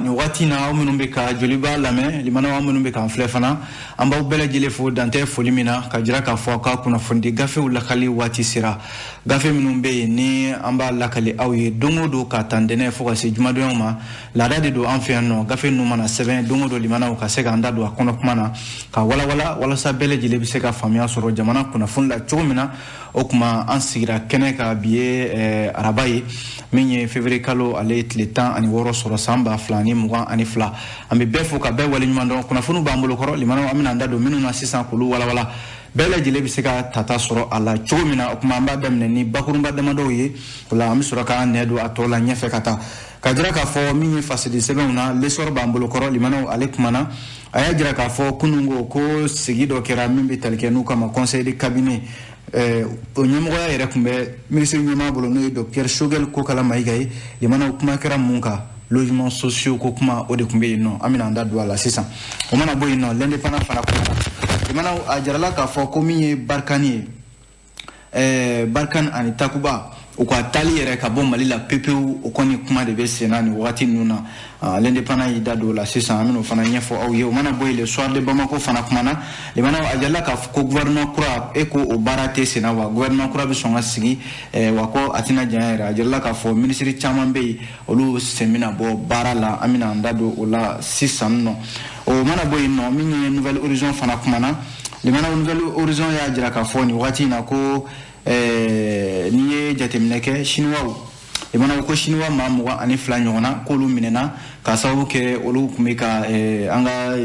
Nin waati na, aw minnu bɛ ka Joliba lamɛn, limanaw, aw minnu bɛ k'an filɛ fana, an b'aw bɛɛ lajɛlen fo dantɛ foli min na, ka jira k'a fɔ aw ka kunnafonidi gafew lakali waati sera. Gafe minnu bɛ yen ni an b'a lakali aw ye don o don ka ta ntɛnɛn fo ka se jumadonyaw ma, laada de don an fɛ yan nɔ. Gafe ninnu mana sɛbɛn don o don, limanaw, ka se k'an da don a kɔnɔ kuma na ka walawala, walasa bɛɛ lajɛlen bɛ se ka faamuya sɔrɔ jamana kunnafoni la cogo min na. O tuma, an sigira kɛnɛ kan. Bi ye araba ye, min ye février kalo ale ye tile 16 sɔrɔ san 2022. An bɛ bɛɛ fo ka bɛɛ waleɲuman dɔn. Kunnafoniw b'an bolo kɔrɔ, limanaw, an bɛna an da don minnu na sisan k'olu walawala, bɛɛ lajɛlen bɛ se ka tata sɔrɔ a la cogo min na. O tuma, an b'a daminɛ ni bakurunba damadɔw ye. O la, an bɛ sɔrɔ k'an nɛ don a tɔ la ɲɛfɛ ka taa, ka jira k'a fɔ min ye fasidi sɛbɛnw na, L'Essor b'an bolo kɔrɔ. Limanaw, ale kumana, a y'a jira k'a fɔ kunun ko sigi dɔ kɛra min bɛ tali kɛ n'u kama conseil de cabinet. O ɲɛmɔgɔya yɛrɛ tun bɛ minisiri ɲɛmaa bolo, n'o ye docteur Choguel Kokala Mayiga ye. Limanaw, kuma kɛra mun kan? Logement sociaux ko kuma, o de tun bɛ yen nɔ. An bɛna an da don a la sisan. O mana bɔ yen nɔ, L'Indépendant fana kuma. Limanaw, a jirala k'a fɔ ko min ye Barkhane ye, Barkhane ani Takuba, u ka taali yɛrɛ ka bɔ Mali la pepewu, o kɔni kuma de bɛ sen na nin wagati ninnu na. L'Indépendant y'i da don o la sisan, an bɛn'o fana ɲɛfɔ aw ye. O mana bɔ yen, Le Soir de Bamako fana kumana. Limanaw, a jirala k'a fɔ ko gouvernement kura e ko o baara tɛ sen na wa, gouvernement kura bɛ sɔn ka sigi wa, ko a tɛna janya yɛrɛ. A jirala k'a fɔ minisiri caman bɛ yen, olu sen bɛna bɔ baara la. An bɛna an da don o la sisan nɔ. O mana bɔ yen nɔ, min ye Nouvel Horizon fana kumana. Limanaw, Nouvel Horizon y'a jira k'a fɔ nin wagati in na ko n'i ye jateminɛ kɛ, Siniwaw, limanaw, ko Siniwa maa 22 ɲɔgɔnna, k'olu minɛna k'a sababu kɛ olu tun bɛ ka an ka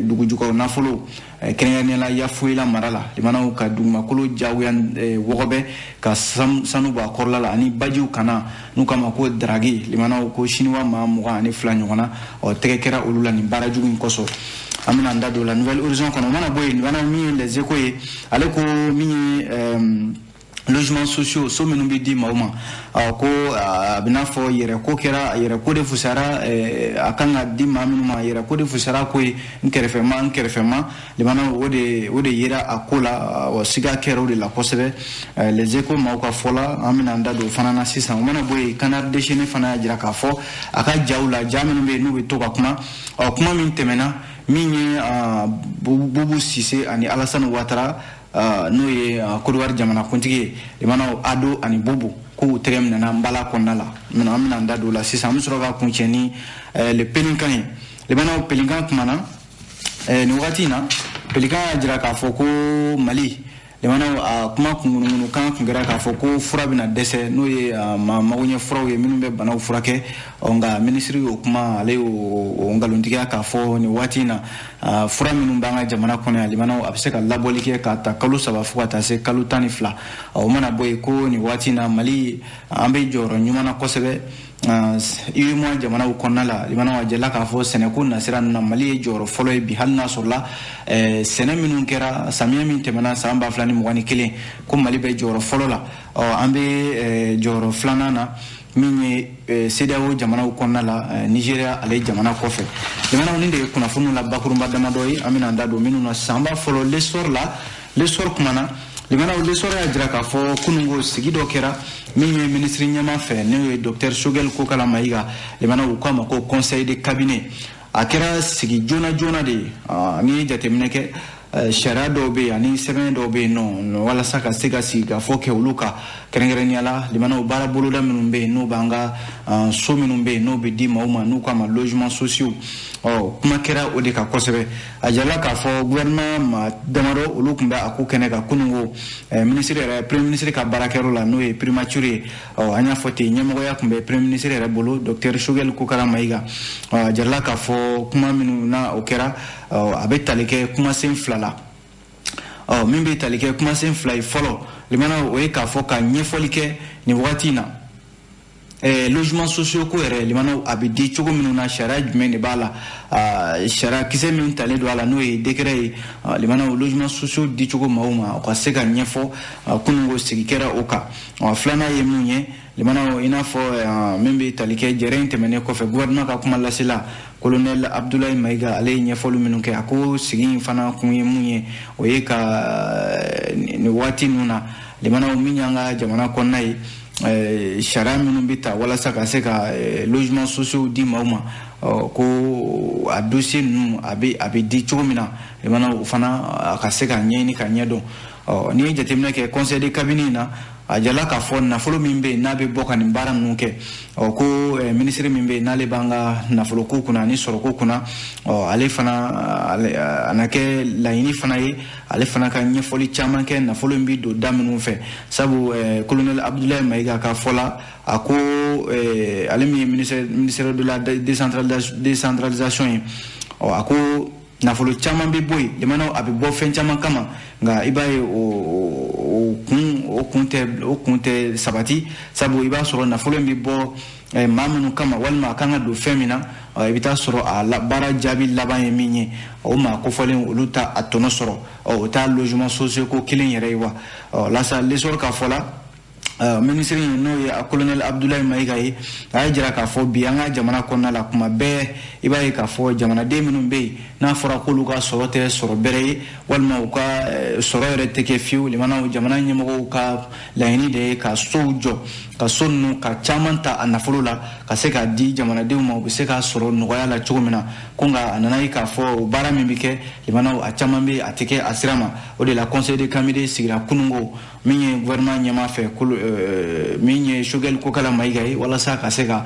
dugujukɔrɔ nafolo, kɛrɛnkɛrɛnnenya la Yafoyila mara la, limanaw, ka dugumakolo jagoya wɔgɔbɛ ka sanu bɔ a kɔrɔla la ani bajiw kana, n'u k'a ma ko drague. Limanaw, ko Siniwa maa 22 ɲɔgɔnna, ɔ tɛgɛ kɛra olu la nin baara jugu in kosɔn. An bɛna an da don o la Nouvel Horizon kɔnɔ. O mana bɔ yen, limanaw, min ye Les Échos ye, ale ko min ye logement sociaux, so minnu bɛ di maaw ma, ko a bɛ n'a fɔ yɛrɛ ko kɛra, yɛrɛ ko de fusara. A kan ka di maa minnu ma, yɛrɛ ko de fusara, ko ye n kɛrɛfɛma, n kɛrɛfɛma. Limanaw, o de yera a ko la, wa siga kɛra o de la kosɛbɛ, Les Échos maaw ka fɔ la. An bɛna an da don o fana na sisan. O mana bɔ yen, Canard déchaîné fana y'a jira k'a fɔ a ka jaw la, ja minnu bɛ yen n'u bɛ to ka kuma, ɔ kuma min tɛmɛna, min ye Bubu Sise ani Alassane Ouattara, n'o ye Côte d'Ivoire jamanakuntigi ye, limanaw, Ado ani Bubu, k'u tɛgɛ minɛna nbala kɔnɔna la. An bɛna an da don o la sisan. An bɛ sɔrɔ ka kuncɛ ni Le Pélican ye. Limanaw, Pélican kumana nin wagati in na. Pélican y'a jira k'a fɔ ko Mali, limanaw, a kuma kunkurukan tun kɛra k'a fɔ ko fura bɛna dɛsɛ, n'o ye maa magoɲɛ furaw ye minnu bɛ banaw furakɛ. Ɔ nka minisiri y'o kuma, ale y'o nkalontigiya k'a fɔ nin waati in na, fura minnu b'an ka jamana kɔnɔ yan, limanaw, a bɛ se ka labɔli kɛ k'a ta kalo 3 fo ka taa se kalo 12. O mana bɔ yen, ko nin waati in na, Mali, an bɛ jɔyɔrɔ ɲuman na kosɛbɛ UEMOA jamanaw kɔnɔna la. Limanaw, a jɛla k'a fɔ sɛnɛko nasira ninnu na, Mali ye jɔyɔrɔ fɔlɔ ye bi, hali n'a sɔrɔla sɛnɛ minnu kɛra samiyɛ min tɛmɛna san 2021, ko Mali bɛ jɔyɔrɔ fɔlɔ la. Ɔ an bɛ jɔyɔrɔ filanan na, min ye CEDEAO jamanaw kɔnɔna la, Nigéria ale jamana kɔfɛ. Limanaw, nin de ye kunnafoniw la bakurunba damadɔ ye, an bɛna an da don minnu na sisan. An b'a fɔlɔ L'Essor la. L'Essor kumana. Limanaw, L'Essor y'a jira k'a fɔ kununko sigi dɔ kɛra min ye minisiri ɲɛma fɛ, n'o ye docteur Choguel Kokala Mayiga. Limanaw, u k'a ma ko conseil de cabinet. A kɛra sigi joona joona de ye. N'i ye jateminɛ kɛ, sariya dɔw bɛ yen ani sɛbɛn dɔw bɛ yen nɔ walasa ka se ka sigi ka fɔ kɛ olu kan, kɛrɛnkɛrɛnnenya la, limanaw, baara boloda minnu bɛ yen n'o b'an ka so minnu bɛ yen n'o bɛ di maaw ma, n'u k'a ma logement sociaux. Ɔ kuma kɛra o de kan kosɛbɛ. A jirala k'a fɔ gouvernement maa damadɔ, olu tun bɛ a ko kɛnɛ kan kununko, minisiri yɛrɛ, premier ministre ka baarakɛyɔrɔ la, n'o ye primature ye. Ɔ an y'a fɔ ten, ɲɛmɔgɔya tun bɛ premier ministre yɛrɛ bolo, docteur Choguel Kokala Mayiga. Ɔ a jirala k'a fɔ kuma minnu na o kɛra, ɔ a bɛ tali kɛ kumasen fila la. Ɔ min bɛ tali kɛ kumasen fila ye, fɔlɔ, limanaw, o ye k'a fɔ ka ɲɛfɔli kɛ nin wagati in na logement sociaux ko yɛrɛ, limanaw, a bɛ di cogo minnu na, sariya jumɛn de b'a la, sariya kisɛ min talen don a la, n'o ye décret ye. Limanaw, logement sociaux di cogo maaw ma, o ka se ka ɲɛfɔ, kununko sigi kɛra o kan. Filanan ye mun ye, limanaw? I n'a fɔ min bɛ tali kɛ jɛrɛ in tɛmɛnen kɔfɛ, gouvernement ka kuma lasela, colonel Abdoulaye Mayiga, ale ye ɲɛfɔli minnu kɛ, a ko sigi in fana kun ye mun ye, o ye ka nin waati ninnu na, limanaw, min y'an ka jamana kɔnɔna ye, sariya minnu bɛ ta walasa ka se ka logement sociaux di maaw ma, ko a dossier ninnu a bɛ di cogo min na, limanaw o fana a ka se ka ɲɛɲini ka ɲɛdɔn. N'i ye jateminɛ kɛ conseil de cabinet in na, a jala k'a fɔ nafolo min bɛ yen n'a bɛ bɔ ka nin baara ninnu kɛ, ko minisiri min bɛ yen n'ale b'an ka nafoloko kunna ani sɔrɔko kunna, ale fana a na kɛ laɲini fana ye ale fana ka ɲɛfɔli caman kɛ nafolo in bɛ don da minnu fɛ. Sabu colonel Abdoulaye Maïga ka fɔ la, a ko ale min ye ministère de la décentralisation ye, a ko nafolo caman bɛ bɔ yen, limanaw a bɛ bɔ fɛn caman kama, nka i b'a ye o kun tɛ sabati. Sabu i b'a sɔrɔ nafolo in bɛ bɔ maa minnu kama walima a kan ka don fɛn min na, i bɛ taa sɔrɔ a baara jaabi laban ye min ye, o maa kofɔlen olu ta a tɔnɔ sɔrɔ, o t'a logement sociaux ko kelen yɛrɛ ye wa. Lasa l'essor ka fɔ la, ministre n'o ye colonel Abdoulaye Maïga ye, a y'a jira k'a fɔ bi an ka jamana kɔnɔna la, kuma bɛɛ i b'a ye k'a fɔ jamanaden minnu bɛ yen n'a fɔra k'olu ka sɔrɔ tɛ sɔrɔ bɛrɛ ye walima u ka sɔrɔ yɛrɛ tɛ kɛ fiyewu, limanaw jamana ɲɛmɔgɔw ka laɲini de ye ka sow jɔ, ka so ninnu ka caman ta a nafolo la ka se k'a di jamanadenw ma, u bɛ se k'a sɔrɔ nɔgɔya la cogo min na. Ko nka a nana ye k'a fɔ o baara min bɛ kɛ, limanaw a caman bɛ a tɛ kɛ a sira ma. O de la conseil de cabinet sigira kununko min ye gouvernement ɲɛmaa fɛ, min ye Choguel Kokala Maïga ye, walasa ka se ka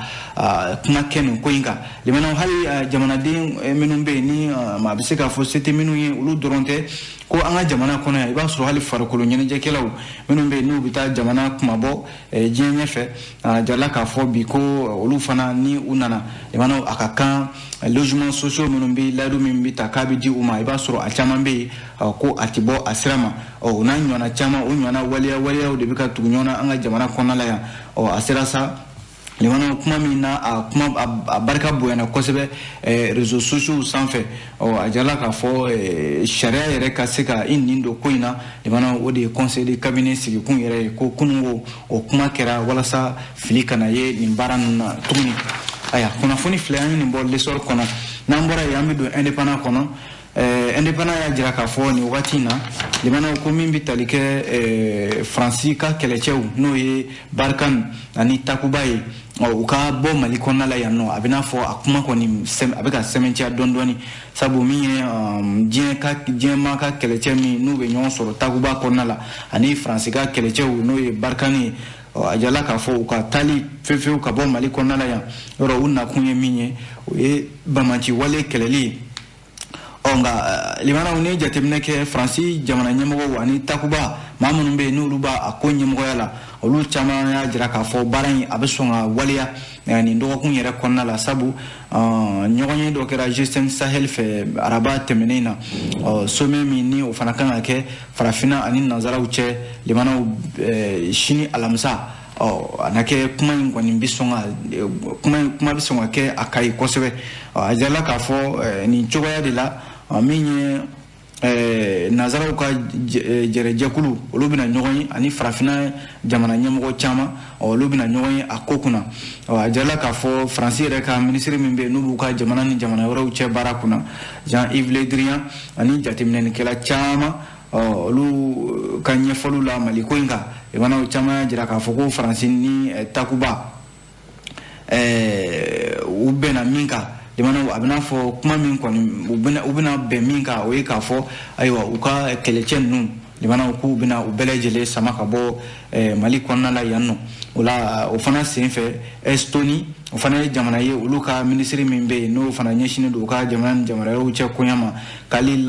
kuma kɛ nin ko in kan. Limanaw hali jamanaden minnu bɛ yen ni a bɛ se k'a fɔ se tɛ minnu ye, olu dɔrɔn tɛ, ko an ka jamana kɔnɔ yan i b'a sɔrɔ hali farikolo ɲɛnajɛkɛlaw minnu bɛ yen n'u bɛ taa jamana kumabɔ diɲɛ ɲɛfɛ, a jarala k'a fɔ bi ko olu fana ni u nana, limanaw a ka kan logement sociaux minnu bɛ layidu min bɛ ta k'a bɛ di u ma, i b'a sɔrɔ a caman bɛ yen ko a tɛ bɔ a sira ma. O n'a ɲɔgɔnna caman, o ɲɔgɔnna waleyaw de bɛ ka tugu ɲɔgɔn na an ka jamana kɔnɔna la yan. A sera sa limanaw kuma min na, a kuma a barika bonyana kosɛbɛ réseaux sociaux sanfɛ. A jarala k'a fɔ sariya yɛrɛ ka se ka i nin don ko in na, limanaw o de ye conseil de cabinet sigikun yɛrɛ ye, ko kununko o kuma kɛra walasa fili kana ye nin baara ninnu na tuguni. Aya kunnafoni filɛ, an ye nin bɔ l'essor kɔnɔ. N'an bɔra yen, an bɛ don indépendant kɔnɔ. Indépendant y'a jira k'a fɔ nin wagati in na, limanaw ko min bɛ tali kɛ Faransi ka kɛlɛcɛw n'o ye Barkhane ani Takuba ye, u ka bɔ Mali kɔnɔna la yan nɔ, a bɛ n'a fɔ a kuma kɔni a bɛ ka sɛmɛntiya dɔɔni dɔɔni. Sabu min ye diɲɛmaa ka kɛlɛcɛ min n'u bɛ ɲɔgɔn sɔrɔ Takuba kɔnɔna la ani Faransi ka kɛlɛcɛw n'o ye Barkhane ye, a jala k'a fɔ u ka taali fefewu ka bɔ Mali kɔnɔna la yan, yɔrɔ u nakun ye min ye, o ye banbaanci wale kɛlɛli ye. Nka limanaw ni jateminɛ kɛ Faransi jamana ɲɛmɔgɔw ani Takuba maa minnu bɛ yen n'olu b'a a ko ɲɛmɔgɔya la, olu caman y'a jira k'a fɔ baara in a bɛ sɔn ka waleya nin dɔgɔkun yɛrɛ kɔnɔna la. Sabu ɲɔgɔnye dɔ kɛra G5 Sahel fɛ araba tɛmɛnen na, sommet min ni o fana kan ka kɛ farafinna ani nanzaraw cɛ, limanaw sini alamisa. A na kɛ kuma in kɔni bɛ sɔn ka kuma bɛ sɔn ka kɛ a ka ye kosɛbɛ. A jirala k'a fɔ nin cogoya de la, min ye nanzaraw ka jɛrɛjɛkulu olu bɛna ɲɔgɔn ye ani farafinna jamana ɲɛmɔgɔ caman, olu bɛna ɲɔgɔn ye a ko kunna. A jirala k'a fɔ Faransi yɛrɛ ka minisiri min bɛ yen n'u b'u ka jamana ni jamana wɛrɛw cɛ baara kunna, Jean-Yves Le Drian, ani jateminɛnikɛla caman, olu ka ɲɛfɔliw la Mali ko in kan, limanaw caman y'a jira k'a fɔ ko Faransi ni Takuba u bɛnna min kan, limanaw a bɛna fɔ kuma min kɔni u bɛna bɛn min kan, o ye k'a fɔ ayiwa u ka kɛlɛcɛ ninnu, limanaw k'u bɛna u bɛɛ lajɛlen sama ka bɔ Mali kɔnɔna la yan nɔ. O la o fana senfɛ, Estonie o fana ye jamana ye, olu ka minisiri min bɛ yen n'o fana ɲɛsinnen don u ka jamana ni jamana wɛrɛw cɛ koɲa ma, Khalil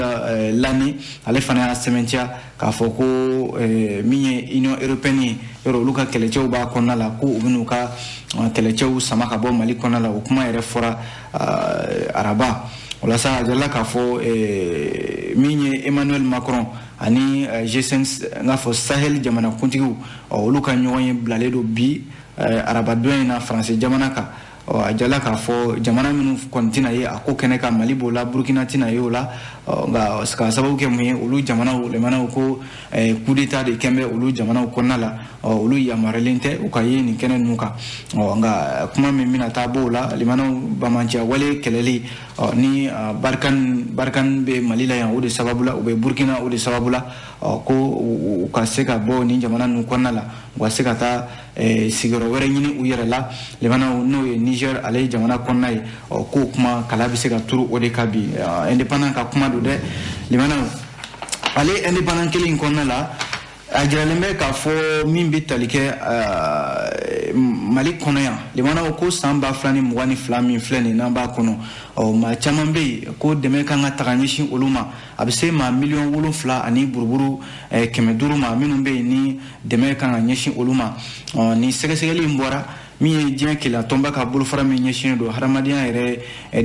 Lane, ale fana y'a sɛmɛntiya k'a fɔ ko min ye Union européenne ye, yɔrɔ olu ka kɛlɛcɛw b'a kɔnɔna la, ko u bɛn'u ka kɛlɛcɛw sama ka bɔ Mali kɔnɔna la. O kuma yɛrɛ fɔra araba. O la sa a jirala k'a fɔ min ye Emmanuel Macron ani G5 n k'a fɔ Sahel jamanakuntigiw, olu ka ɲɔgɔn ye bilalen don bi arabadon in na Faransi jamana kan. A jirala k'a fɔ jamana minnu kɔni tɛna ye a ko kɛnɛ kan, Mali b'o la, Burukina tɛna ye o la, nka k'a sababu kɛ mun ye, olu jamanaw limanaw ko coup d'état de kɛn bɛ olu jamanaw kɔnɔna la, olu yamaruyalen tɛ u ka ye nin kɛnɛ ninnu kan. Nka kuma min bɛna taa b'o la, limanaw banbaanciya wale kɛlɛli ni Barkhane bɛ Mali la yan, o de sababu la, u bɛ Burukina o de sababu la, ko u ka se ka bɔ nin jamana ninnu kɔnɔna la. u ka se ka taa sigiyɔrɔ wɛrɛ ɲini u yɛrɛ la limanaw, n'o ye Niger ale ye jamana kɔnɔna ye. Ɔ, k'o kuma kala bɛ se ka turu o de kan bi. Indépendant ka kuma don dɛ limanaw. Ale Indépendant kelen in kɔnɔna la, a jiralen bɛ k'a fɔ min bɛ tali kɛ Mali kɔnɔ yan limanaw, ko san 2022 min filɛ nin n'an b'a kɔnɔ, ɔ, maa caman bɛ yen ko dɛmɛ kan ka taga ɲɛsin olu ma. A bɛ se maa 7 miliyɔn ani buruburu 500 ma minnu bɛ yen ni dɛmɛ kan ka ɲɛsin olu ma. Ɔ, ni sɛgɛsɛgɛli in bɔra min ye diɲɛ keleya tɔnba ka bolofara min ɲɛsinnen don hadamadenya yɛrɛ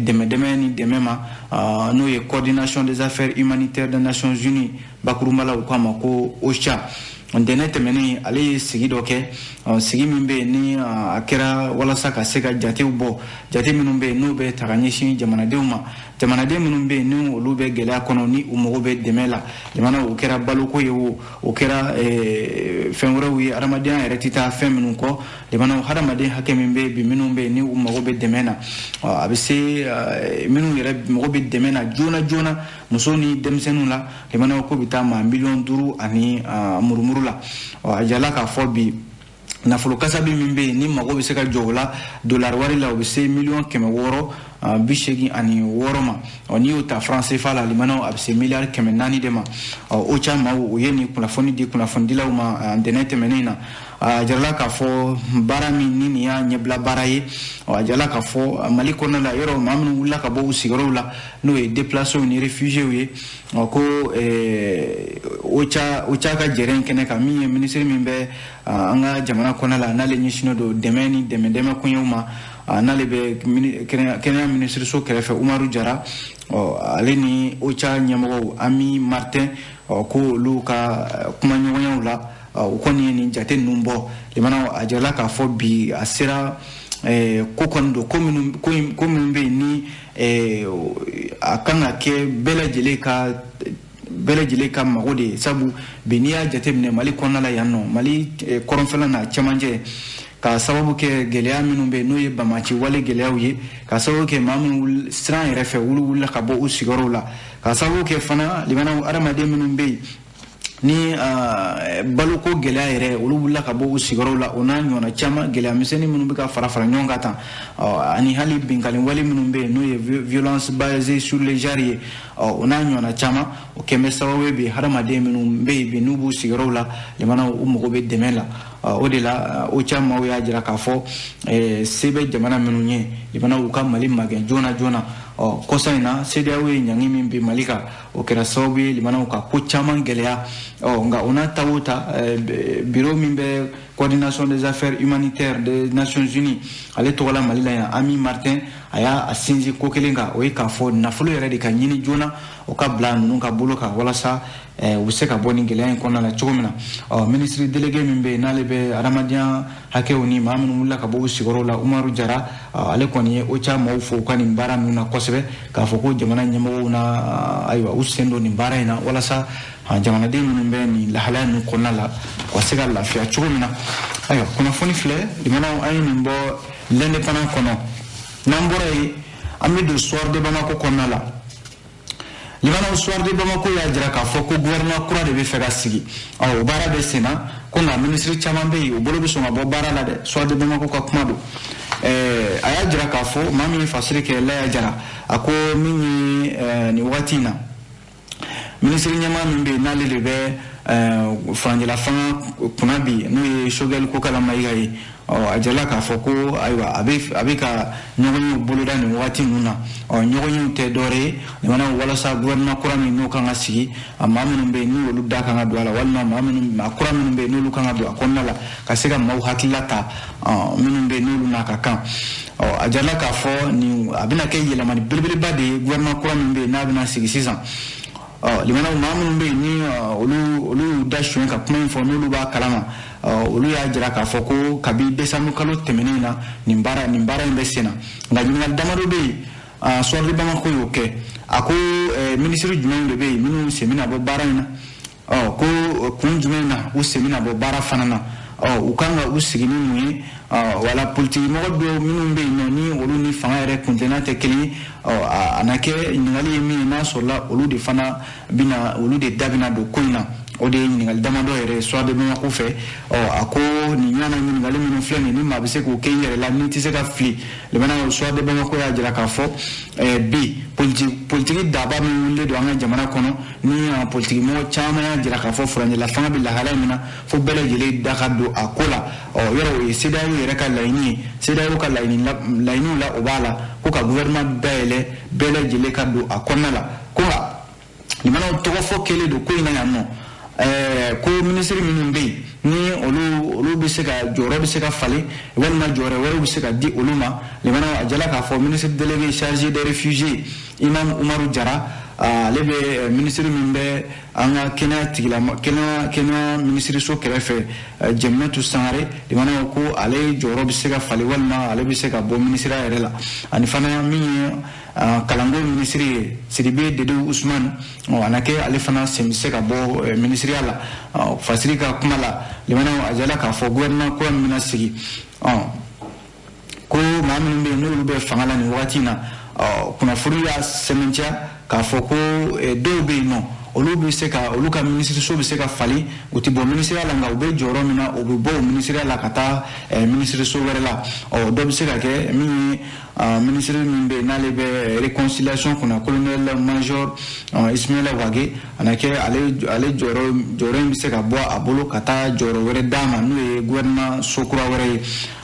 dɛmɛ dɛmɛ ni dɛmɛ ma, n'o ye Coordination des affaires humanitaires des Nations unies, bakurunba la u k'a ma ko OCHA, ntɛnɛn tɛmɛnen ale ye sigi dɔ kɛ, sigi min bɛ yen ni a kɛra walasa ka se ka jatew bɔ, jate minnu bɛ yen n'o bɛ ta ka ɲɛsin jamanadenw ma, jamanaden minnu bɛ yen ni olu bɛ gɛlɛya kɔnɔ, ni u mago bɛ dɛmɛ la jamana. O kɛra baloko ye, o o kɛra fɛn wɛrɛw ye, adamadenya yɛrɛ tɛ taa fɛn minnu kɔ jamana. Hadamaden hakɛ min bɛ bi minnu bɛ yen ni u mago bɛ dɛmɛ na, a bɛ se minnu yɛrɛ mago bɛ dɛmɛ na joona joona, muso ni denmisɛnninw la jamana, ko bɛ taa maa 5 miliyɔn ani murumuru la. A jala k'a fɔ bi nafolo kasabi min bɛ yen ni mago bɛ se ka jɔ o la dolari wari la, o bɛ se 686 miliyɔn ma. Ɔ, n'i y'o ta franc CFA la limanaw, a bɛ se 400 miliyari de ma. Ɔ, OCHA maaw o ye nin kunnafoni di kunnafonidilaw ma ntɛnɛn tɛmɛnen na. A jirala k'a fɔ baara min ni nin y'a ɲɛbila baara ye. A jirala k'a fɔ Mali kɔnɔna la, yɔrɔ maa minnu wulila ka bɔ u sigiyɔrɔw la, n'o ye déplacés ni réfugiés ye, ɔ, ko OCHA ka jɛrɛ in kɛnɛ kan, min ye minisiri min bɛ an ka jamana kɔnɔna la, n'ale ɲɛsinnen don dɛmɛ ni dɛmɛ dɛmɛ koɲɛw ma, n'ale bɛ kɛnɛya minisiriso kɛrɛfɛ, Umaru Jara, ɔ, ale ni OCHA ɲɛmɔgɔw Ami Martin, ɔ, ko olu ka kumaɲɔgɔnyaw la, u kɔni ye nin jate ninnu bɔ limana. A jirala k'a fɔ bi a sera ko kɔni don, ko minnu ko minnu bɛ yen ni a kan ka kɛ bɛɛ lajɛlen ka mago de ye, sabu bi n'i y'a jateminɛ Mali kɔnɔna la yan nɔ, Mali kɔrɔnfɛla n'a cɛmancɛ, ka sababu kɛ gɛlɛya minnu bɛ yen n'o ye bamaci wale gɛlɛyaw ye, ka sababu kɛ maa minnu siran yɛrɛ fɛ olu wulila ka bɔ u sigiyɔrɔw la, ka sababu kɛ fana limanaw hadamaden minnu bɛ yen ni baloko gɛlɛya yɛrɛ, olu wulila ka bɔ u sigiyɔrɔw la, o n'a ɲɔgɔnna caman, gɛlɛya misɛnnin minnu bɛ ka fara fara ɲɔgɔn kan tan, ani hali binkanni wale minnu bɛ yen n'o ye violence basée sur le genre ye, o n'a ɲɔgɔnna caman, o kɛn bɛ sababu ye bi hadamaden minnu bɛ yen bi n'u b'u sigiyɔrɔw la jamanaw, u mago bɛ dɛmɛ la. O de la OCHA maaw y'a jira k'a fɔ se bɛ jamana minnu ye jamanaw, u ka Mali magɛn joona joona. Ɔ, kɔsa in na CEDEAO ye ɲangi min bin Mali kan, o kɛra sababu ye limanaw ka ko caman gɛlɛya. Ɔ, nka o n'a ta o ta, bureau min bɛ Coordination des affaires humanitaires des Nations unies ale tɔgɔ la Mali la yan, Ami Martin, a y'a sinsin ko kelen kan, o ye k'a fɔ nafolo yɛrɛ de ka ɲini joona, o ka bila ninnu ka bolo kan walasa u bɛ se ka bɔ nin gɛlɛya in kɔnɔna la cogo min na. Ɔ, ministre délégué min bɛ yen n'ale bɛ adamadenya hakɛw ni maa minnu wulila ka bɔ u sigiyɔrɔw la, Umaru Jara, ale kɔni ye OCHA maaw fo u ka nin baara ninnu na kosɛbɛ, k'a fɔ ko jamana ɲɛmɔgɔw na, ayiwa, u sen don nin baara in na walasa jamanaden minnu bɛ nin lahalaya ninnu kɔnɔna la, u ka se ka lafiya cogo min na. Ayiwa, kunnafoni filɛ limanaw, an ye nin bɔ L'Indépendant kɔnɔ. N'an bɔra yen, an bɛ don Soir de Bamako kɔnɔna la limanaw. Soir de Bamako y'a jira k'a fɔ ko gouvernement kura de bɛ fɛ ka sigi. Ɔ, o baara bɛ sen na, ko nka minisiri caman bɛ yen, o bolo bɛ sɔn ka bɔ baara la dɛ. Soir de Bamako ka kuma don. A y'a jira k'a fɔ maa min ye fasiri kɛ, Laya Jara, a ko min ye nin wagati in na minisiri ɲɛmaa min bɛ yen n'ale de bɛ furancɛla fanga kunna bi, n'o ye Choguel Kokala Mayiga ye, ɔ, a jirala k'a fɔ ko ayiwa, a bɛ ka ɲɔgɔnyew boloda nin wagati ninnu na. Ɔ, ɲɔgɔnyew tɛ dɔwɛrɛ ye jamana walasa gouvernement kura min n'o kan ka sigi, a maa minnu bɛ yen ni olu da kan ka don a la, walima maa minnu, maa kura minnu bɛ yen n'olu kan ka don a kɔnɔna la, ka se ka maaw hakilila ta minnu bɛ yen n'olu n'a ka kan. Ɔ, a jirala k'a fɔ nin a bɛna kɛ yɛlɛmani belebeleba de ye, gouvernement kura min bɛ yen n'a bɛna sigi sisan. Ɔ, limanaw, maa minnu bɛ yen ni olu y'u da suɲɛ ka kuma in fɔ, n'olu b'a kalama, olu y'a jira k'a fɔ ko kabi décembre kalo tɛmɛnen na nin baara in bɛ sen na. Nka ɲininkali damadɔ bɛ yen, Soir de Bamako y'o kɛ. A ko minisiri jumɛnw de bɛ yen minnu sen bɛna bɔ baara in na? Ɔ, ko kun jumɛn na u sen bɛna bɔ baara fana na? Ɔ, u kan ka u sigi ni mun ye? Wala politiki mɔgɔ dɔw minnu bɛ yen nɔ ni olu ni fanga yɛrɛ kuntilenna tɛ kelen ye, ɔ, a na kɛ ɲininkali ye min ye, n'a sɔrɔla olu de fana bɛna, olu de da bɛna don ko in na. O de ye ɲininkali damadɔ yɛrɛ Soir de Bamako fɛ. Ɔ, a ko nin ɲɔgɔnna ɲininkali minnu filɛ nin, ni maa bɛ se k'o kɛ i yɛrɛ la n'i tɛ se ka fili, limanaw, Soir de Bamako y'a jira k'a fɔ bi politiki daba min wulilen don an ka jamana kɔnɔ, ni politiki mɔgɔ caman y'a jira k'a fɔ furancɛla fanga bɛ lahalaya min na, fo bɛɛ lajɛlen da ka don a ko la. Ɔ, yɔrɔ o ye CEDEAO yɛrɛ ka laɲini ye. CEDEAO ka laɲiniw la, o b'a la ko ka gouvernement dayɛlɛ, bɛɛ lajɛlen ka don a kɔnɔna la. Ko nka limanaw, tɔgɔ fɔ kɛlen don ko in na yan nɔ, ko minisiri minnu bɛ yen, ni olu bɛ se ka jɔyɔrɔ bɛ se ka falen walima jɔyɔrɔ wɛrɛw bɛ se ka di olu ma. Limanaw, a jala k'a fɔ ministre délégué chargé des réfugiés, Imam Umaru Jara, ale bɛ minisiri min bɛ an ka kɛnɛya tigilama, kɛnɛya minisiriso kɛrɛfɛ, Jɛminɛtu Sangare, limanaw, ko ale jɔyɔrɔ bɛ se ka falen walima ale bɛ se ka bɔ minisiriya yɛrɛ la. Ani fana min ye kalanko minisiri ye, Sidibe Dedew Usman, a na kɛ ale fana sen bɛ se ka bɔ minisiriya la. Fasiri ka kuma la, limanaw, a jala k'a fɔ gouvernement kura min bɛna sigi, ko maa minnu bɛ yen, n'olu bɛ fanga la nin wagati in na, kunnafoni y'a sɛmɛntiya k'a fɔ ko dɔw bɛ yen nɔ, olu bɛ se ka olu ka minisiriso bɛ se ka falen. U tɛ bɔ minisiriya la, nka u bɛ jɔyɔrɔ min na, u bɛ bɔ o minisiriya la ka taa minisiriso wɛrɛ la. Ɔ, dɔ bɛ se ka kɛ min ye minisiri min bɛ yen, n'ale bɛ réconciliation kunna, colonel major Ismaila Wage, a na kɛ ale jɔyɔrɔ in bɛ se ka bɔ a bolo ka taa jɔyɔrɔ wɛrɛ d'a ma, n'o ye gouvernement so kura wɛrɛ ye.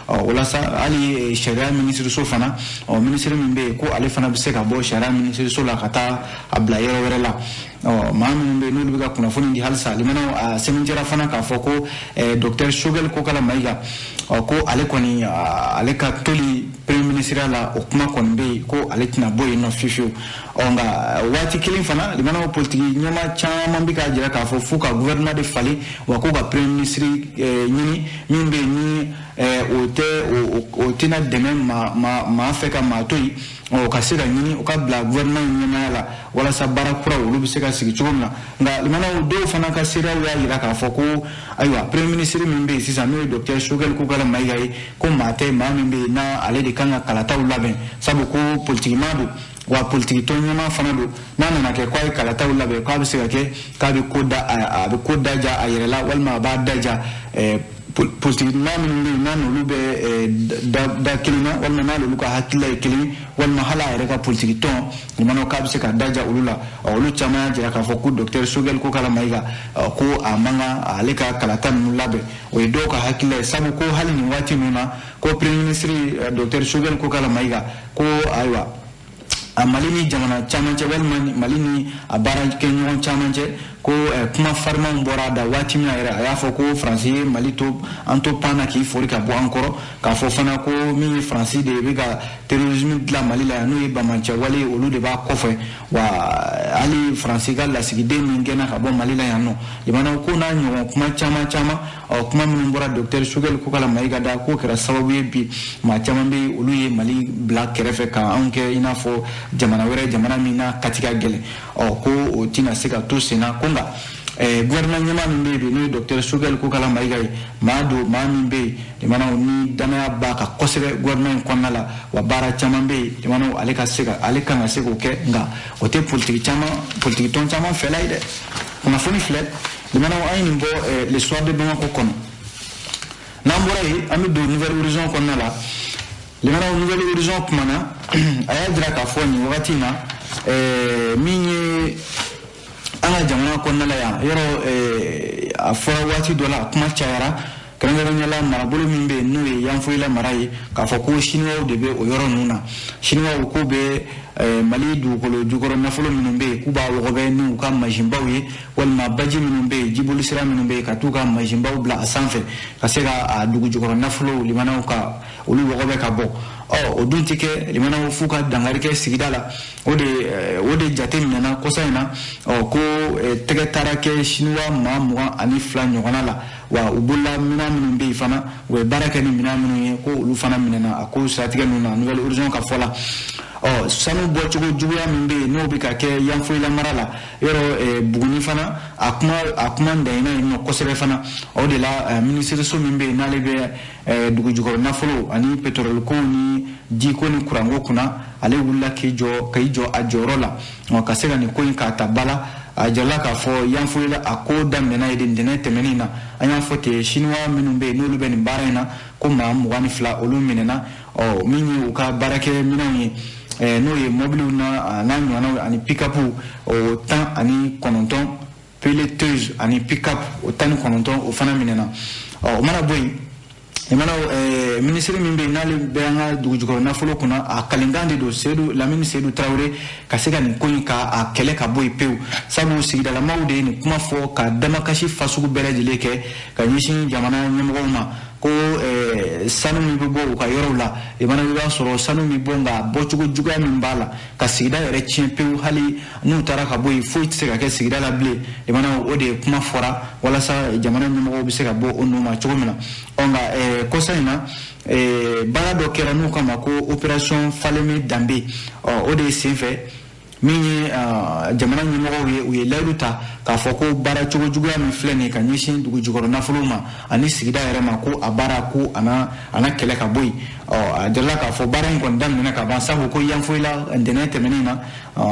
Ɔ, o la sa, hali sariya minisiriso fana, ɔ, minisiri min bɛ yen, ko ale fana bɛ se ka bɔ sariya minisiriso la ka taa a bila yɔrɔ wɛrɛ la. Ɔ, maa minnu bɛ yen, n'olu bɛ ka kunnafoni di halisa, limanaw, a sɛbɛntiya fana k'a fɔ ko docteur Choguel Kokala Mayiga, ɔ, ko ale kɔni, ale ka toli premier ministre la, o kuma kɔni bɛ yen ko ale tɛna bɔ yen nɔ fiyewu fiyewu. Ɔ, nka waati kelen fana, limanaw, politiki ɲɛmaa caman bɛ k'a jira k'a fɔ f'u ka gouvernement de falen, wa k'u ka premier ministre ɲini min bɛ yen, ni o tɛ o tɛna dɛmɛ maa fɛ ka maa to yen, o ka se ka ɲini o ka bila gouvernement in ɲɛmaaya la, walasa baara kuraw olu bɛ se ka sigi cogo min na. Nka limanaw, dɔw fana ka seereyaw y'a jira k'a fɔ ko ayiwa, premier ministre min bɛ yen sisan, n'o ye docteur Choguel Kokala Mayiga ye, ko maa tɛ maa min bɛ yen n'ale de kan ka kalataw labɛn, sabu ko politiki maa don, wa politiki tɔn ɲɛmaa fana don. N'a nana kɛ k'a ye kalataw labɛn, k'a bɛ se ka kɛ k'a bɛ ko da a bɛ ko daja a yɛrɛ la, walima a b'a daja politiki maa minnu bɛ yen, n'a n'olu bɛ da kelen na, walima n'olu ka hakilila ye kelen, walima hali a yɛrɛ ka politiki tɔn, limanaw, k'a bɛ se ka daja olu la. Olu caman y'a jira k'a fɔ ko docteur Choguel Kokala Mayiga, ko a man kan ale ka kalata ninnu labɛn. O ye dɔw ka hakilila ye, sabu ko hali nin waati ninnu na, ko premier ministre docteur Choguel Kokala Mayiga, ko ayiwa, a Mali ni jamana caman cɛ, walima Mali ni a baarakɛɲɔgɔn caman cɛ, ko kuma farimanw bɔra a da. Waati min na yɛrɛ, a y'a fɔ ko Faransi ye Mali to an to pan na k'i fori ka bɔ an kɔrɔ, k'a fɔ fana ko min ye Faransi de bɛ ka terrorisme dilan Mali la yan, n'o ye banbaanciya ye, olu de b'a kɔfɛ. Wa hali Faransi ka lasigiden min gɛnna ka bɔ Mali la yan nɔ, limanaw, ko n'a ɲɔgɔn kuma caman caman. Ɔ, kuma minnu bɔra docteur Choguel Kokala Mayiga da, k'o kɛra sababu ye bi maa caman bɛ, olu ye Mali bila kɛrɛfɛ ka anw kɛ i n'a fɔ jamana wɛrɛ, jamana min n'a kati ka gɛlɛn. Ɔ, ko o tɛna se ka to sen na. Ko nka gouvernement ɲɛmaa min bɛ yen bi, n'o ye docteur Choguel Kokala Mayiga ye, maa don, maa min bɛ yen, limanaw, ni danaya b'a kan kosɛbɛ gouvernement in kɔnɔna la, wa baara caman bɛ yen, limanaw, ale ka se ka ale kan ka se k'o kɛ. Nka o tɛ politiki caman, politiki tɔn caman fɛla ye dɛ. Kunnafoni filɛ, limanaw, an ye nin bɔ Le Soir de Bamako kɔnɔ. N'an bɔra yen, an bɛ don Nouvel Horizon kɔnɔna la. Limanaw, Nouvel Horizon kumana, a y'a jira k'a fɔ nin wagati in na, min ye an ka jamana kɔnɔna la yan yɔrɔ, a fɔra waati dɔ la, a kuma cayara, kɛrɛnkɛrɛnnenya la marabolo min bɛ yen, n'o ye Yanfolila mara ye, k'a fɔ ko Siniwaw de bɛ o yɔrɔ ninnu na. Siniwaw k'u bɛ Mali dugukolo jukɔrɔ nafolo minnu bɛ yen, k'u b'a wɔgɔbɛ ni u ka mansinbaw ye, walima baji minnu bɛ yen, jiboli sira minnu bɛ yen, ka t'u ka mansinbaw bila a sanfɛ ka se ka a dugu jukɔrɔ nafolo, limanaw, ka olu wɔgɔbɛ ka bɔ. Ɔ, o dun tɛ kɛ, limanaw, f'u ka dankari kɛ sigida la. O de jate minɛna kɔsa in na. Ɔ, ko tɛgɛ taara kɛ Siniwa maa 22 ɲɔgɔnna la, wa u bolola minɛn minnu bɛ yen fana, u bɛ baara kɛ ni minɛn minnu ye, ko olu fana minɛna a ko siratigɛ ninnu na, Nouvel Horizon ka fɔ la. Ɔ, sanu bɔcogo juguya min bɛ yen, n'o bɛ ka kɛ Yanfolila mara la yɔrɔ, Buguni fana, a kuma danyina yen nɔ kosɛbɛ fana. O de la, minisiriso min bɛ yen, n'ale bɛ dugu jukɔrɔ nafolo ani pétrole ko ni jiko ni kuranko kunna, ale wulila k'i jɔ a jɔyɔrɔ la, ka se ka nin ko in k'a ta ba la. A jirala k'a fɔ Yanfolila a ko daminɛna ye de ntɛnɛn tɛmɛnen na. An y'a fɔ ten, Chinois minnu bɛ yen n'olu bɛ nin baara in na, ko maa 22 olu minɛna. Ɔ min ye u ka baarakɛminɛnw ye, n'o ye mɔbiliw n'a ɲɔgɔnnaw ani pick-up o 19, pelleteuse ani pick-up o 19, o fana minɛna. Ɔ o mana bɔ yen, limana, minisiri min bɛ yen n'ale bɛ an ka dugujukɔrɔ nafolo kunna, a kalenkan de don, Seydou Lamini Seydou Tarawele, ka se ka nin ko in ka a kɛlɛ ka bɔ yen pewu, sabu sigidalamaw de ye nin kuma fɔ ka damakasi fasugu bɛɛ lajɛlen kɛ ka ɲɛsin jamana ɲɛmɔgɔw ma, ko sanu min bɛ bɔ u ka yɔrɔw la, limana, i b'a sɔrɔ sanu min bɔ, nka bɔcogo juguya min b'a la ka sigida yɛrɛ tiɲɛ pewu, hali n'u taara ka bɔ yen, foyi tɛ se ka kɛ sigida la bilen. Limana, o de ye kuma fɔra walasa jamana ɲɛmɔgɔw bɛ se ka bɔ o nɔ ma cogo min na. Ɔ nka kɔsa in na, baara dɔ kɛra n'u kama ko opération Falémé Danbe. Ɔ o de senfɛ, min ye jamana ɲɛmɔgɔw ye, u ye layidu ta k'a fɔ ko baara cogo juguya min filɛ nin ye ka ɲɛsin dugu jukɔrɔ nafolo ma ani sigida yɛrɛ ma, ko a baara ko a na kɛlɛ ka bɔ yen. Ɔ a jirala k'a fɔ baara in kɔni daminɛna ka ban, sabu ko Yanfolila ntɛnɛn tɛmɛnen na,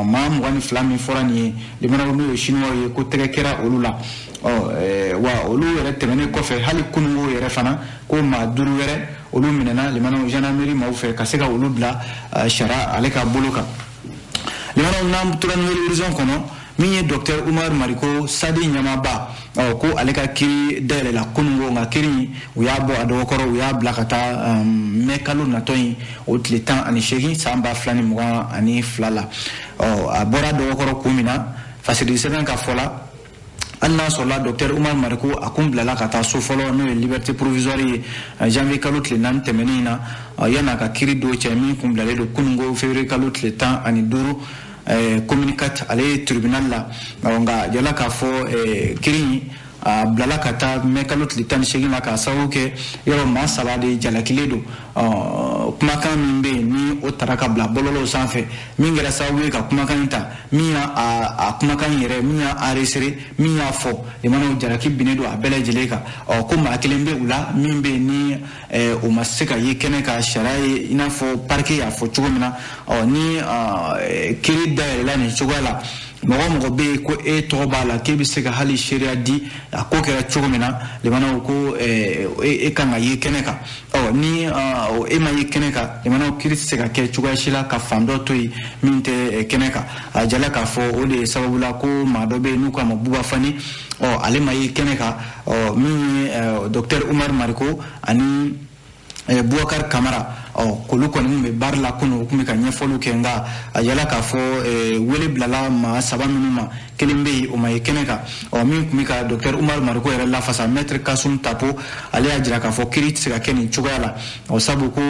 maa 22 min fɔra nin ye, limanaw, n'o ye Chinois ye, ko tɛgɛ kɛra olu la. Ɔ wa olu yɛrɛ tɛmɛnen kɔfɛ, hali kununko yɛrɛ fana, ko maa 5 wɛrɛ olu minɛna, limanaw, gendarmerie maaw fɛ ka se ka olu bila sariya ale ka bolo kan. Limanaw, n'an tora Nouvel Horizon kɔnɔ, min ye docteur Umar Mariko, SADI ɲɛmaaba, ɔ ko ale ka kiiri dayɛlɛla kununko, nka kiiri in, u y'a bɔ a dɔgɔkɔrɔ, u y'a bila ka taa mɛ kalo natɔ in, o tile 18 san 2022 la. Ɔ a bɔra dɔgɔkɔrɔ kun min na, fasiri sɛbɛn ka fɔ la, hali n'a sɔrɔla docteur Umar Mariko a kun bilala ka taa so fɔlɔ, n'o ye liberté provisoire ye, janvier kalo tile 4 tɛmɛnen in na, yan'a ka kiiri dɔ cɛ min kun bilalen don kununko février kalo tile 15, commune 4 ale ye tribunal la. Nka jala k'a fɔ kiiri in a bilala ka taa mɛ kalo tile 18 la, k'a sababu kɛ yɔrɔ maa 3 de jalakilen don. Kumakan min bɛ yen ni o tara ka bila bɔlɔlɔw sanfɛ, min kɛra sababu ye ka kumakan in ta, min y'a a kumakan in yɛrɛ, min y'a enregistré, min y'a fɔ, limanaw, jalaki binnen don a bɛɛ lajɛlen kan. Ɔ ko maa kelen bɛ u la min bɛ yen ni o ma se ka ye kɛnɛ kan sariya ye, i n'a fɔ parquet y'a fɔ cogo min na. Ɔ ni kiiri dayɛlɛla nin cogoya la, mɔgɔ mɔgɔ bɛ yen ko e tɔgɔ b'a la k'e bɛ se ka hali seereya di a ko kɛra cogo min na, limanaw, ko e kan ka ye kɛnɛ kan. Ɔ ni e ma ye kɛnɛ kan, limanaw, kiiri tɛ se ka kɛ cogoya si la ka fan dɔ to yen min tɛ kɛnɛ kan. A jala k'a fɔ o de ye sababu la ko maa dɔ bɛ yen n'u k'a ma Buba Fani, ɔ ale ma ye kɛnɛ kan. Ɔ min ye docteur Umar Mariko ani Boubacar Kamara, ɔ k'olu kɔni kun bɛ baara la kunun, u kun bɛ ka ɲɛfɔliw kɛ, nka a yala k'a fɔ wele bilala maa 3 minnu ma, kelen bɛ yen o ma ye kɛnɛ kan. Ɔ min tun bɛ ka docteur Umar Mariko yɛrɛ lafasa, maître Kasum Tapo, ale y'a jira k'a fɔ kiiri tɛ se ka kɛ nin cogoya la. Ɔ sabu ko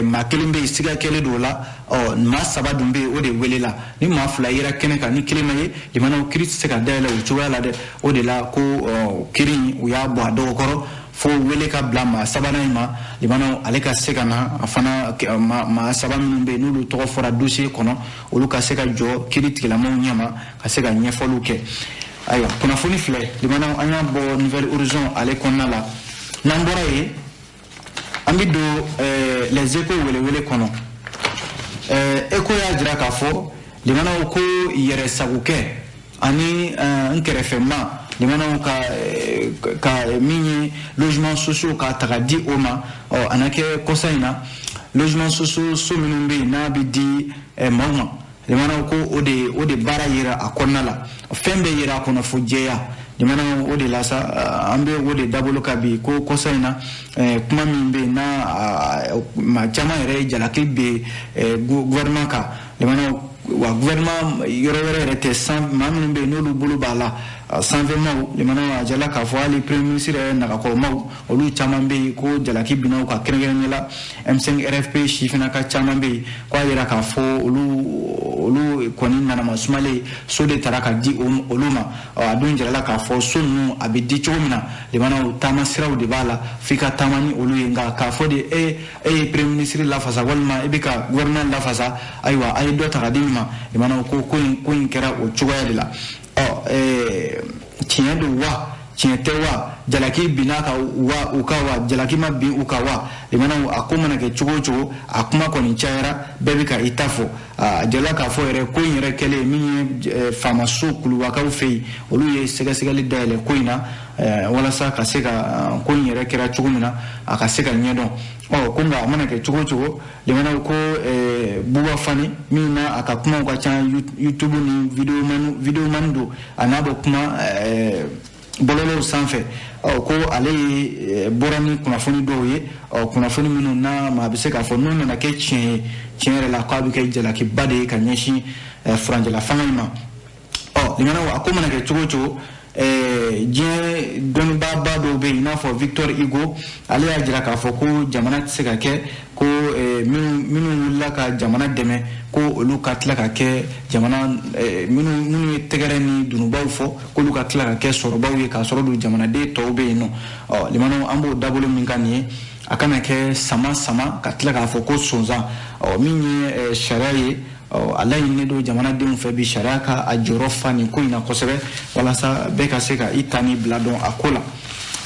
maa kelen bɛ yen, siga kɛlen don o la, ɔ maa 3 dun bɛ yen, o de welela. Ni maa 2 yera kɛnɛ kan, ni kelen ma ye, limanaw, kiiri tɛ se ka dayɛlɛ o cogoya la dɛ. O de la ko kiiri in, u y'a bɔ a dɔgɔkɔrɔ fo wele ka bila maa sabanan in ma, limanaw, ale ka se ka na a fana, maa 3 minnu bɛ yen n'olu tɔgɔ fɔra dossier kɔnɔ, olu ka se ka jɔ kiiri tigilamɔgɔw ɲɛma ka se ka ɲɛfɔliw kɛ. Ayiwa, kunnafoni filɛ, limanaw, an y'a bɔ Nouvel Horizon ale kɔnɔna la. N'an bɔra yen, an bɛ don Les Échos welewele kɔnɔ. Écho y'a jira k'a fɔ, limanaw, ko yɛrɛsagokɛ ani n kɛrɛfɛma, limanaw, ka min ye logement sociaux ka ta ka di o ma. Ɔ a na kɛ kɔsa in na, logement sociaux so minnu bɛ yen n'a bɛ di maaw ma, limanaw, ko o de baara yera a kɔnɔna la, fɛn bɛɛ yera a kɔnɔ fo jɛya. Limanaw, o de la sa an bɛ o de dabolo kan bi, ko kɔsa in na, kuma min bɛ yen n'a maa caman yɛrɛ ye jalaki bɛ gouvernement kan, limanaw, wa gouvernement yɔrɔ wɛrɛ yɛrɛ tɛ, san maa minnu bɛ yen n'olu bolo b'a la sanfɛmaw, limanaw, a jala k'a fɔ hali premier ministre yɛrɛ nagakɔrɔmaw, olu caman bɛ yen ko jalaki binna u kan, kɛrɛnkɛrɛnnenya la M5 RFP sifinnaka caman bɛ yen, ko a yira k'a fɔ olu kɔni nanama sumalen so de tara ka di olu ma. A dun jirala k'a fɔ so ninnu a bɛ di cogo min na, limanaw, taama siraw de b'a la f'i ka taama ni olu ye. Nka k'a fɔ de e ye premier ministre lafasa walima e bɛ ka gouvernement lafasa, ayiwa, a ye dɔ ta ka di nin ma, limanaw, ko ko in kɛra o cogoya de la. Ɔ tiɲɛ don wa, tiɲɛ tɛ wa? jalaki binna ka wa u kan wa jalaki ma bin u kan wa. Limanaw, a ko mana kɛ cogo o cogo, a kuma kɔni cayara, bɛɛ bɛ ka i ta fɔ. A jala k'a fɔ yɛrɛ, ko in yɛrɛ kɛlen min ye, faamaso kulubakaw fɛ yen, olu ye sɛgɛsɛgɛli dayɛlɛ ko in na walasa ka se ka ko in yɛrɛ kɛra cogo min na, a ka se ka ɲɛdɔn. Ɔ ko nka a mana kɛ cogo o cogo, limanaw, ko Buba Fani min na, a ka kumaw ka ca YouTube ni videoman don, a n'a bɛ kuma bɔlɔlɔw sanfɛ. Ɔ ko ale ye bɔra ni kunnafoni dɔw ye, ɔ kunnafoni minnu n'a ma, a bɛ se k'a fɔ n'o nana kɛ tiɲɛ ye, tiɲɛ yɛrɛ la, k'a bɛ kɛ jalakiba de ye ka ɲɛsin furancɛla fanga in ma. Ɔ limanaw, a ko mana kɛ cogo o cogo, diɲɛ dɔnnibaaba dɔw bɛ yen, i n'a fɔ Victor Hugo, ale y'a jira k'a fɔ ko jamana tɛ se ka kɛ ko minnu wulila ka jamana dɛmɛ, ko olu ka tila ka kɛ jamana minnu ye tɛgɛrɛ ni dunubaw fɔ, k'olu ka tila ka kɛ sɔrɔbaw ye, k'a sɔrɔ don jamanaden tɔw bɛ yen nɔ. Ɔ limanaw, an b'o dabolo min kan nin ye, a kana kɛ sama sama ka tila k'a fɔ ko sonsan. Ɔ min ye sariya ye, a laɲininen don jamanadenw fɛ bi, sariya ka a jɔyɔrɔ fa nin ko in na kosɛbɛ, walasa bɛɛ ka se ka i ta ni bila dɔn a ko la.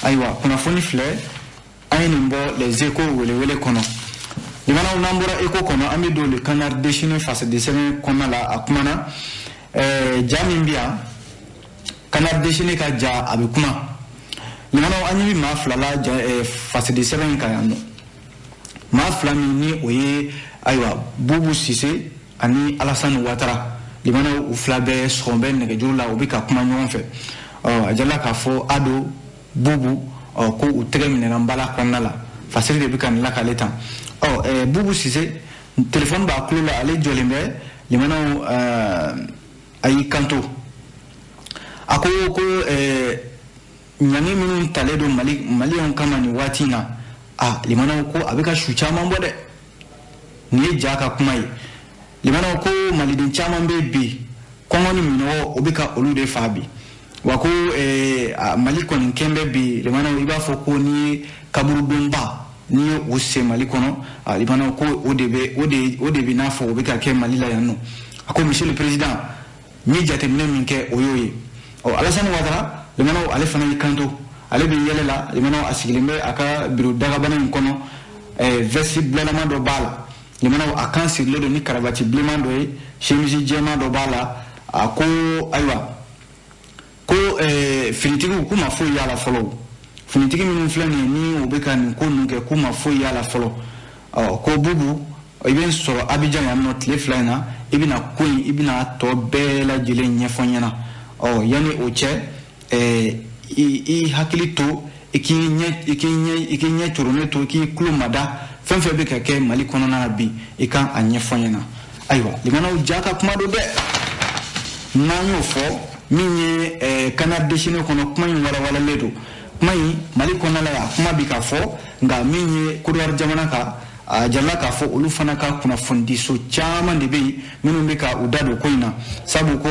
Ayiwa, kunnafoni filɛ, an ye nin bɔ Les Échos welewele kɔnɔ. Limanaw, n'an bɔra Écho kɔnɔ, an bɛ don Le Canard déchaîné fasadi sɛbɛn kɔnɔna la. A kumana ja min bɛ yan, Canard déchaîné ka ja, a bɛ kuma. Limanaw, an ɲɛ bɛ maa fila la ja fasadi sɛbɛn in kan yan nɔ, maa fila min ni o ye, ayiwa, Bubu Sise ani Alassane Ouattara. Limanaw, u fila bɛɛ sɔgɔn bɛ nɛgɛjuru la, u bɛ ka kuma ɲɔgɔn fɛ. Ɔ a jala k'a fɔ Ado Bubu, ɔ ko u tɛgɛ minɛna nbala kɔnɔna la, fasiri de bɛ ka nin lakale tan. Ɔ Bubu Sise, telefɔni b'a tulo la, ale jɔlen bɛ. Limanaw, a y'i kanto, a ko ko ɲangi minnu talen don Mali maliyɛnw kama nin waati in na, a limanaw, ko a bɛ ka su caman bɔ dɛ. Nin ye ja ka kuma ye. Limanaw, ko maliden caman bɛ bi, kɔngɔ ni minɔgɔ o bɛ ka olu de fa bi. Wa ko Mali kɔni kɛn bɛ bi, limanaw, i b'a fɔ ko n'i ye kaburudonba n'i ye o sen Mali kɔnɔ, limanaw, ko o de bɛ o de bɛ n'a fɔ o bɛ ka kɛ Mali la yan nɔ. A ko monsieur le président, n ye jateminɛ min kɛ, o y'o ye. Ɔ Alassane Ouattara, limanaw, ale fana y'i kanto, ale bɛ yɛlɛ la. Limanaw, a sigilen bɛ a ka biro dagabana in kɔnɔ, veste bulalama dɔ b'a la. Limanaw, a kan sirilen don ni karabati bilenman dɔ ye, chemise jɛman dɔ b'a la. A ko ayiwa, ko finitigiw k'u ma foyi y'a la fɔlɔ. Finitigi minnu filɛ nin ye, ni u bɛ ka nin ko ninnu kɛ, k'u ma foyi y'a la fɔlɔ. Ɔ ko Bubu, i bɛ n sɔrɔ Abidjan yan nɔ tile 2 in na, i bɛna ko in, i bɛna tɔ bɛɛ lajɛlen ɲɛfɔ n ɲɛna. Ɔ yanni o cɛ, i hakili to, i k'i ɲɛ coronnen to, i k'i tulo mada, fɛn fɛn bɛ ka kɛ Mali kɔnɔna na bi, i kan a ɲɛfɔ n ɲɛna. Ayiwa limanaw, ja ka kuma don dɛ. N'an y'o fɔ min ye, Canard déchaîné kɔnɔ, kuma in walawalalen don. Kuma in, Mali kɔnɔna la yan, kuma bi ka fɔ, nka min ye Kodowari jamana kan, a jarala k'a fɔ olu fana ka kunnafonidiso caman de bɛ yen minnu bɛ ka u da don ko in na, sabu ko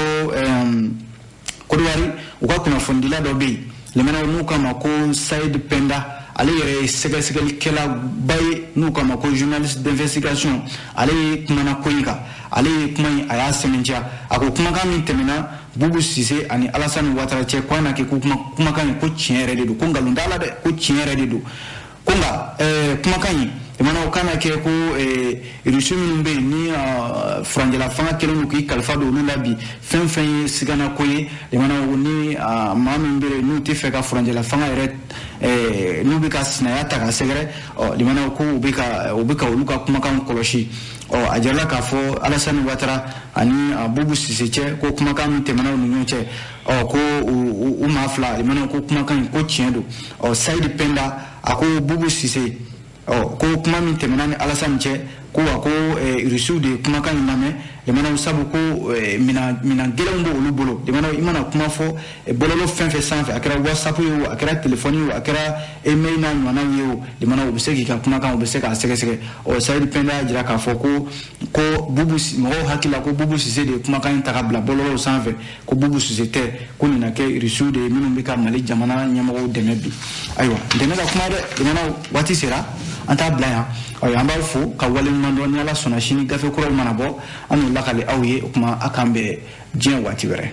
Kodowari, u ka kunnafonidila dɔ bɛ yen, limanaw, n'u k'a ma ko Saïd Penda. Ale yɛrɛ ye sɛgɛsɛgɛlikɛlaba ye, n'u k'a ma ko journaliste d'investigation. Ale ye kumana ko in kan, ale ye kuma in, a y'a sɛmɛntiya. A ko kumakan min tɛmɛna Bubu Sise ani Alassane Ouattara cɛ, ko a na kɛ ko kumakan in, ko tiɲɛ yɛrɛ de don, ko nkalon t'a la dɛ, ko tiɲɛ yɛrɛ de don. Ko nka kumakan in, limanaw, kana kɛ ko Rusi minnu bɛ yen ni furancɛla fanga kɛlen don k'i kalifa don olu la bi, fɛn fɛn ye sigana ko ye, limanaw, ni maa min bɛ yen n'u tɛ fɛ ka furancɛla fanga yɛrɛ, n'u bɛ ka sinaya ta ka sɛgɛrɛ, ɔ limanaw, ko u bɛ ka olu ka kumakan kɔlɔsi. Ɔ a jirala k'a fɔ Alassane Ouattara ani Bubu Sise cɛ, ko kumakan min tɛmɛna u ni ɲɔgɔn cɛ, ɔ ko u maa fila, limanaw, ko kumakan in, ko tiɲɛ don. Ɔ Saïd Penda, a ko Bubu Sise, ɔ ko kuma min tɛmɛna ni Alassane cɛ, ko wa ko Rusiw de ye kumakan in lamɛn, limanaw, sabu ko minan gɛlɛnw b'olu bolo. Limanaw, i mana kuma fɔ bɔlɔlɔ fɛn fɛn sanfɛ, a kɛra WhatsApp ye o, a kɛra téléphone ye o, a kɛra email n'a ɲɔgɔnnaw ye o, limanaw, u bɛ se k'i ka kumakan, u bɛ se k'a sɛgɛsɛgɛ. Ɔ Saïd Penda y'a jira k'a fɔ ko Bubu, mɔgɔw hakili la ko Bubu Sise de ye kumakan in ta ka bila bɔlɔlɔw sanfɛ, ko Bubu Sise tɛ, ko nin na kɛ Rusiw de ye minnu bɛ ka Mali jamana ɲɛmɔgɔw dɛmɛ bi. Ayiwa, dɛmɛ ka kuma dɛ. Limanaw, waati sera, an t'a bila yan. Ayiwa, an b'aw fo ka waleɲuman dɔn. Ni Ala sɔnna, sini gafe kuraw mana bɔ, an n'o lakale aw ye. O kuma, a k'an bɛn diɲɛ waati wɛrɛ.